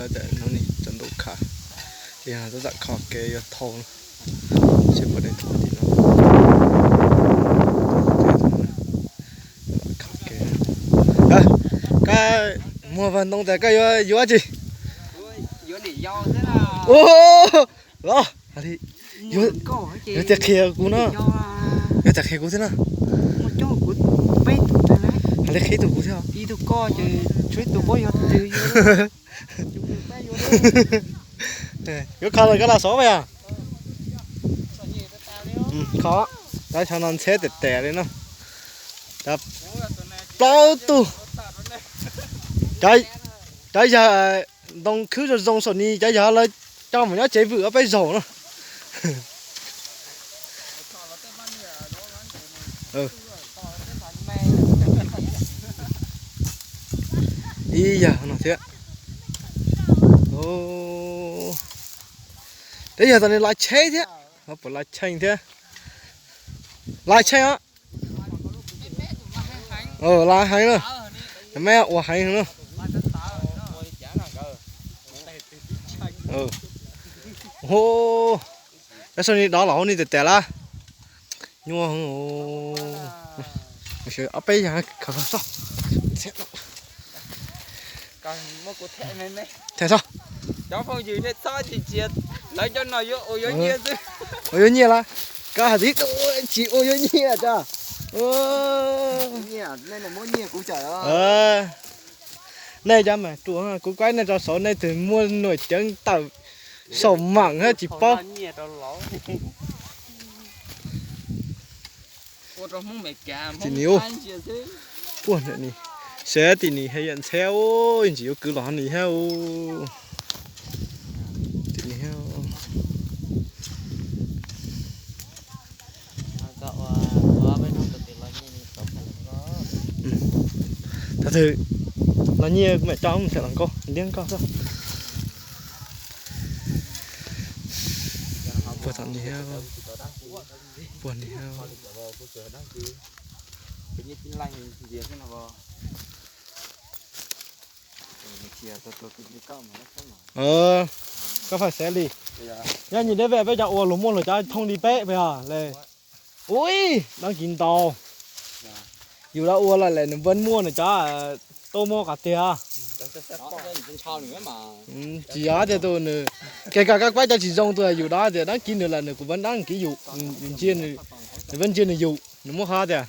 Ntawm no ni cov ntoo khav, yog tab tom kho kev yuav thau no, seb puas tau thau tim no. Kho kev. Koj muag vag ntoo tas koj yuav yuav tsi? Los, yuav tias qhia kuv no, yuav tias qhia kuv thiab no. Hais li qhib tus kuv thiab. Yuav kho los koj los xov yog. Kho, tab sis no ntxheb tes tes li no. Plaub tug. Cov yawg ntoo khwb zoo zoo saum ni, cov yawg lawv coj mus nyob tsev vwm ob peb zaug no. Ib yam no thiab. Peb yog tau li laj tsheb thiab, puas laj tsheej thiab. Laj tsheej os. Laj heev na. Meb ua heev no. Tab sis ni dov los hauv ni tes tes lawm. Nyuaj heev. Ob peb yam khav so. Them so. Ua yuav nyiaj lawm. Koj hais tias tsis ua yuav nyiaj tso. Nej cov mas ruam, kuv kuaj nej rau saud nej twg muaj nuam ceev tawm saum mam thiab tsis paub. Tim ni, seb tim ni ha yam ntxheb ntsis yuav kwv los ni hab. Tim ni. Thaum twg los nyiaj mam coj mus them hluas nkauj, ntiab nkauj xwb. Puag tom ni, puag ni. Koj faj xev li. Nyob nyias deb vej peb cov ua luag muaj luag cov thooj li peb pes os le. Ui, dab kiv ntau. Yus dab ua lawm nws npawb muaj nws cov tau muaj qhov tiag. Tsis yog tias tus nws, khe koj koj kuaj cov tsis zoo tus yus dab tias dab kiv nws lawm nws kuj npawb dab kiv yus, yus ntsia nws, nws npawb ntsia nws yus, nws muaj qhov tias.